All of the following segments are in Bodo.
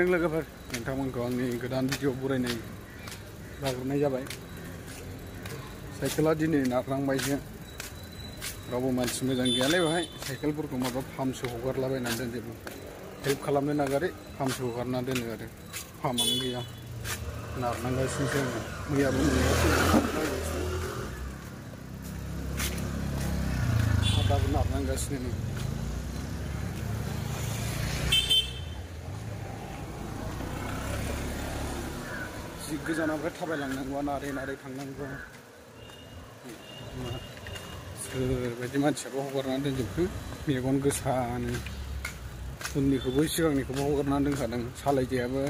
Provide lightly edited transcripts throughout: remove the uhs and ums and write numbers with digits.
लोगोफोर नोंथांमोनखौ आंनि गोदान भिडिअ बरायनाय लाग्रोनाय जाबाय। साइकेला दिनै नारलांबायसो रावबो मानसि मोजां गैयालै बेवहाय साइकेलफोरखौ माबा फामसो हगारलाबायनानै दोनजोबो हेल्प खालामनो नागारै फामसो हगारना दोनो आरो फामानो गैया नारनांगासिनोसो आङो मैयाबो दाबो नारनांगासिनो जि गोजानावहाय थाबायलांनांगौआ नारै नारै थांनांगौ सोरबायदि मानसियाबो हगारनानै दोनजोबखो मेगन गोसानो उननिखौबो सिगांनिखौबो हगारनानै दोनखादों सालायजायाबो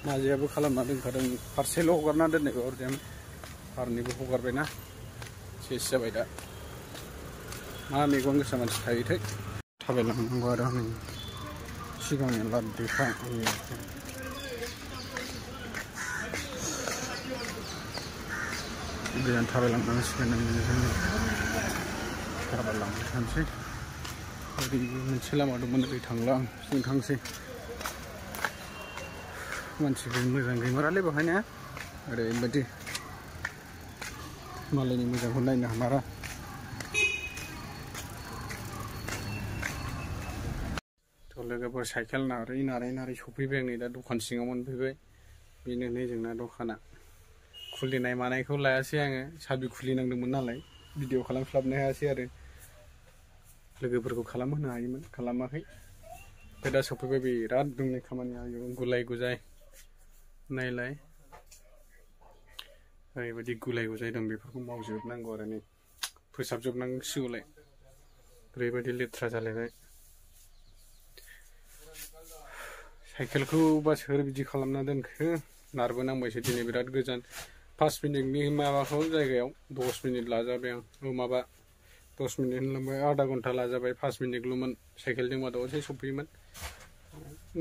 माजायाबो खालामना दोनखादों फारसेल' हगारना दोननायखौ अरजाया फारनैबो हगारबायना सेस जाबाय दा मा मेगन गोसा मानसि थायोथाय थाबायलांनांगौ आरो नै सिगांनि लाद्रिखा गोजान थाबायलांनांसिगोन थाबायलांबाय थानोसै ओरै मोनसे लामा दंमोन ओरै थांला आं जों थांसै मानसिफोर मोजां गैमारालै बेवहायनो ओरैबायदि मालायनि मोजांखौ नायनो हामारा थ' लोगोफोर साइकेल नारै नारै नारै सफैबाय आं नै दा दखान सिङाव मोनफैबाय बेनो नै जोंना दखाना खुलिनाय मानायखौ लायासै आङो साबि खुलिनांदोंमोन नालाय भिडिअ खालामस्लाबनो हायासै आरो लोगोफोरखौ खालामहोनो हायोमोन खालामाखै ओमफ्राय दा सफैबाय बिराद दंनि खामानिया गुलाय गुजाय नायलाय ओरैबायदि गुलाय गुजाय दं बेफोरखौ मावजोबनांगौ आरो नै फोसाबजोबनांसिगौलाय ओरैबायदि लेथ्रा जालायबाय साइकेलखौ बा सोर बिदि खालामना दोनखो नारबोनांबायसो दिनै बिराद गोजान 5 मिनिटनि माबाखौ जायगायाव 10 मिनिट लाजाबाय आं माबा 10 मिनिट होनलांबाय आधा घन्टा लाजाबाय 5 मिनिटल'मोन साइकेलजों दसे सफैयोमोन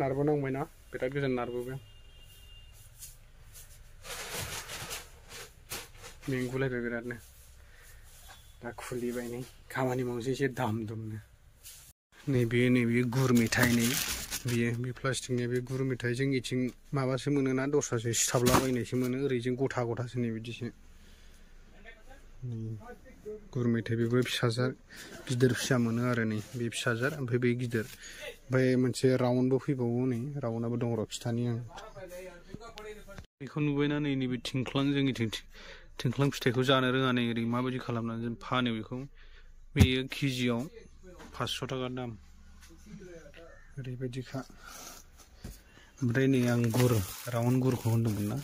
नारबोनांबायना बिराद गोजान नारबोबाय मेंगुलायबाय बिरादनो दा खुलिबाय नै खामानि मावनोसै एसे दाम दुमनो नैबे गुर मेथाइ नै बियो बे प्लास्टिकनि बे गुर मेथाइ जोंनिथिं माबासो मोनोना दस्रासो सिथाबलाबायनायसो मोनो ओरैजों गथा गथासो नै बिदिसो गुर मेथाइ बेबो फिसाजार गिदिर फिसा मोनो आरो नै बे फिसाजार ओमफ्राय बे गिदिर ओमफ्राय मोनसे राउन्डबो फैबावो नै राउन्डआबो दं र' खिथानि आं बेखौ नुबायना नै नैबे थिंख्लां जोंनिथिं थिंख्लां फिथाइखौ जानो रोङा नै ओरै माबायदि खालामनानै जों फानो बेखौ बेयो केजियाव 500 थाखा दाम ओरैबायदिखा ओमफ्राय नै आं गुर राउन्ड गुरखौ होनदोंमोन ना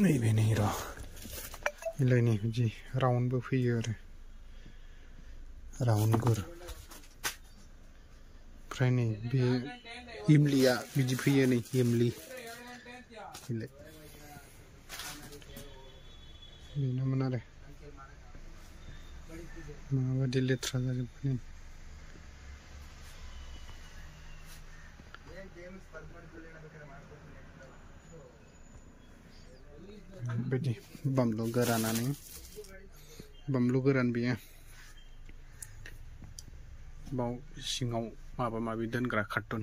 नैबे नै र' मिलाय नै बिदि राउन्डबो फैयो आरो राउन्ड गुर ओमफ्राय नै बे इमलिया बिदि फैयो नै इमलि बेनोमोन आरो माबायदि लेथ्रा जाजोब्बाय नै बेबायदि बानलु गोरान बेयो बाव सिङाव माबा माबि दोनग्रा कार्टुन